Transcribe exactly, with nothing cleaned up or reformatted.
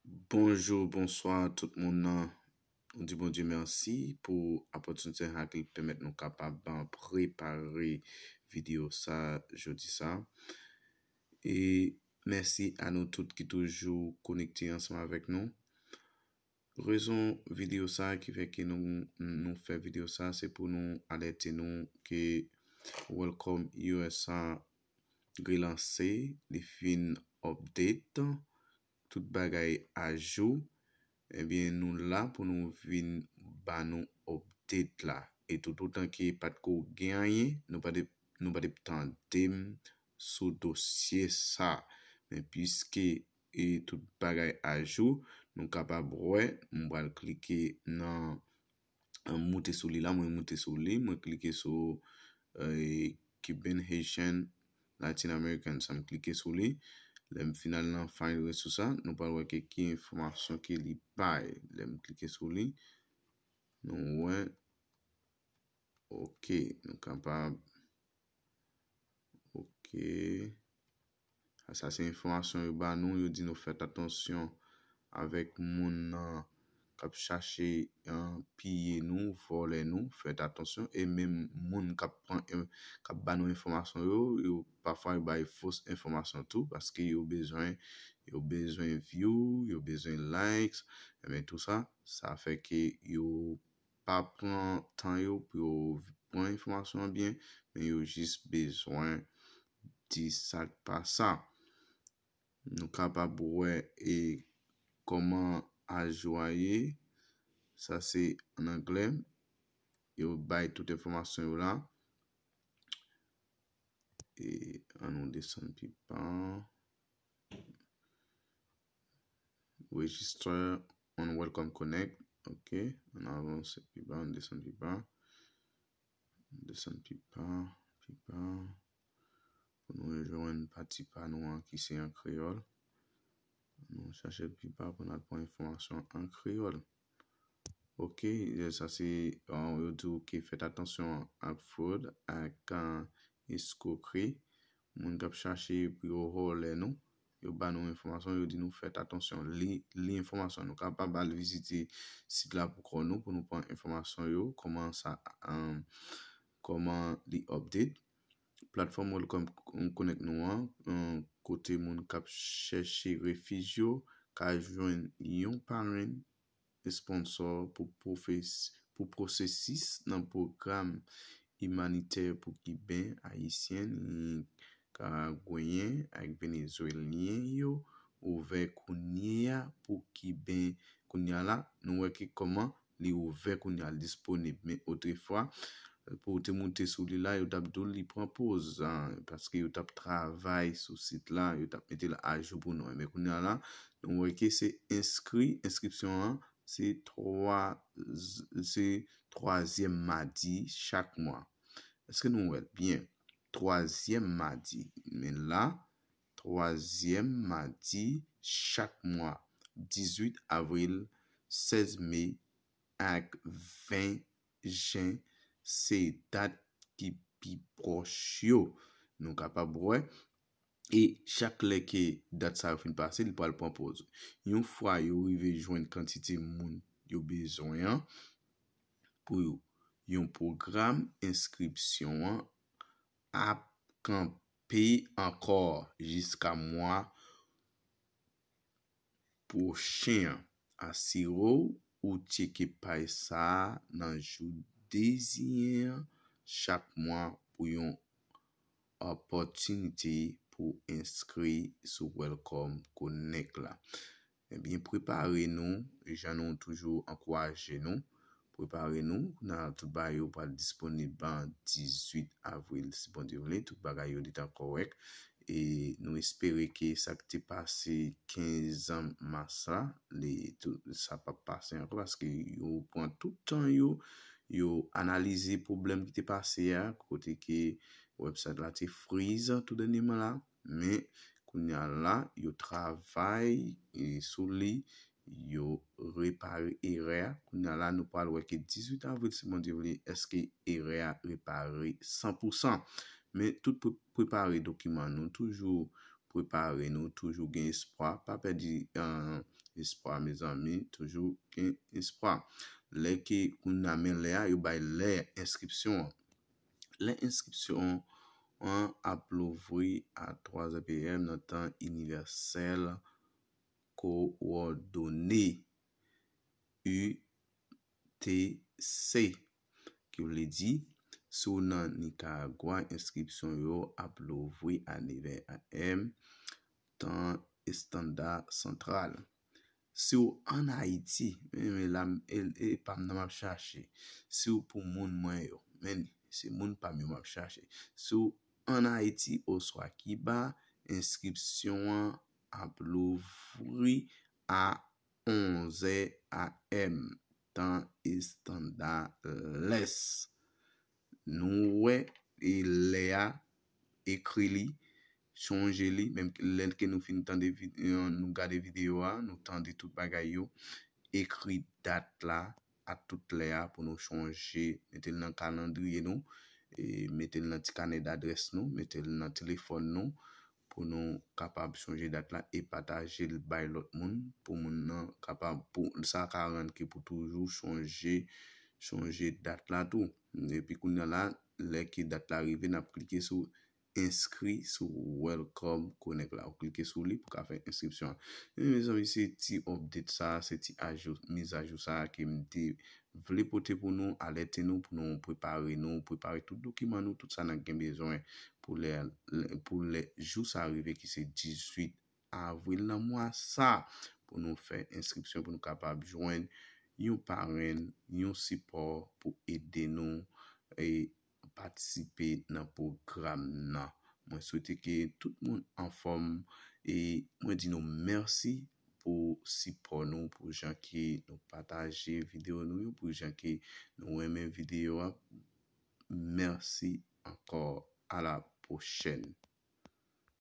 Bonjou, bonswa tout moun nan. Nou di Bondye mèsi pou opòtinite sa ke l pèmèt nou kapab, ah, prepare videyo sa jodi sa. E mèsi a nou tout ki toujou konekte ansanm avèk nou. Rezon videyo sa ki fè ke nou, nou fè videyo sa, se pou nou alète nou ke WellCome U S A relanse, li fin update, tout bagay ajou. Ebyen, nou la pou nou vin ba nou update la. E toutotan ke pa t ko gen anyen, nou pa t, nou pa t ap tande m sou dosye sa. Men piske e tout bagay ajou, nou kapab wè, m pral klike nan, an moute sou li la, mwen moute sou li, mwen klike sou, eh, Cuban Haitian Latin American, sa m klike sou li. Lè m fin al nan Find Resource la, nou pral wè ke ki enfòmasyon ke li bay. Lè m klike sou li, nou wè, ok, nou kapab, ok. Sa se enfòmasyon yo ba nou, yo di nou fèt atansyon avèk moun nan k ap chache, eh, piye nou, vòlè nou, fèt atansyon. E menm moun k ap pran, eh, k ap ba nou enfòmasyon yo, yo pafwa yo bay fos enfòmasyon tou, paske yo bezwen, yo bezwen view, yo bezwen likes, enben tou sa, sa fè ke yo pa pran tan yo pou yo pran enfòmasyon an byen, men yo jis bezwen di sa k pa sa. Nou kapab wè e kòman ajou a ye. Sa se an anglè. Yo bay tout enfòmasyon yo la. E ann nou desann pi ba. Register on WellCome Connect. Ok. Ann avanse pi ba, ann desann pi ba. Ann desann pi ba, pi ba. Pou nou jwenn pati pa nou an ki se an kreyòl. Nou chache l pi ba pou n al pran enfòmasyon an kreyòl. Ok, sa se, uh, yo di w ke fèt atansyon ak fwod, ak, uh, eskwokri. Moun k ap chache pou yo vòlè nou, yo ba nou enfòmasyon, yo di nou fèt atansyon. Li, li enfòmasyon. Nou kapab al vizite sit la pou kò nou, pou nou pran enfòmasyon yo, kòman sa, um, kòman li update. Platfòm WellCome Connect nou an, um, kote moun k ap chèche refij yo ka jwenn yon parent sponsor pou pwofes-, pou pwosesis nan pwogram imanitè pou Kiben, Ayisyen, Nikaragweyen ak Venezwelyen yo ouvè kounye a pou Kiben. Kounye a la, nou wè ke kòman li ouvè kounye a, l disponib. Men otrefwa, pou w te moute sou li la, yo t ap di w li pran poz, ah, paske yo t ap travay sou sit la, yo t ap mete l ajou pou nou. Men kounye a la, nou wè ke se enskri, enskripsyon an, se twa, se twazyèm madi chak mwa. Èske nou wè l byen? Twazyèm madi. Men la, twazyèm madi chak mwa, dizuit avril, sèz me ak ven jen, se dat ki pi pwòch yo. Nou kapab wè, e chak lè ke dat sa yo fin pase, li pral pran poz. Yon fwa yo rive jwenn kantite moun yo bezwen an, pou yon pwogram, enskripsyon an ap kanpe ankò jiska mwa pwochen an. Asire w ou tcheke paj sa a nan jou deziyen an chak mwa pou yon opòtinite pou enskri sou WellCome Connect la. Ebyen, prepare nou, jan nou toujou ankouraje nou, prepare nou. Nan tout bagay yo pral disponib an dizuit avril, si Bondye vle, tout bagay yo gentan kòrèk. E nou espere ke sa k te pase kenz mas la, li, tout, sa p ap pase ankò, paske yo pran tout tan yo, yo analize pwoblèm ki te pase a, kote ke website la te freeze tou dènyèman la, men kounye a la, yo travay, e, sou li, yo repare erè a. Kounye a la, nou pral wè ke dizuit avril, si Bondye vle, èske erè a repare san pou san. Men tout pre-, prepare dokiman nou, toujou prepare nou, toujou gen espwa, pa pèdi uh, espwa, mezanmi, toujou gen espwa. Lè ke kounye a men lè a, yo bay lè enskripsyon an. Lè enskripsyon an ap louvri a twa zè p m nan tan inivèsèl kowòdone U T C, ki vle di, si w nan Nikaragwa, enskripsyon yo ap louvri a nèf a m, tan estanda santral. Si w ann Ayiti, men la, e pa m nan m ap chache. Si w pou moun mwen yo, men se moun pa m yo m ap chache. Si w ann Ayiti oswa Kiba, enskripsyon an ap louvri a onz è a m, tan estanda lès. Nou wè e lè a, ekri li, chonje li, menm lè ke nou fin tande, nou gade videyo a, nou tande tout bagay yo, ekri dat la a tout lè a pou nou chonje, mete l nan kalandriye nou, e mete l nan ti kanè dadrès nou, mete l nan telefòn nou, pou nou kapab chonje dat la e pataje l bay lòt moun, pou moun nan kapab, pou sa ka rann ke pou toujou chonje, chonje dat la tou. Epi kounye a la, lè ke dat la rive, n ap klike sou enskri sou Welcome Connect la. Ou klike sou li pou ka fè enskripsyon an. Men mezanmi, se ti update sa, se ti ajou, mizajou sa ke m te vle pote pou nou, alète nou, pou nou prepare nou, prepare tout dokiman nou, tout sa n ap gen bezwen pou lè, pou lè jou sa rive ki se dizuit avril nan mwa sa, pou nou fè enskripsyon, pou nou kapab jwenn yon parenn, yon sipò pou ede nou e patisipe nan pwogram nan. Mwen swete ke tout moun anfòm e mwen di nou mèsi pou sipò nou, pou jan ke nou pataje videyo nou yo, pou jan ke nou renmen videyo a. Mèsi ankò. A la pwochèn.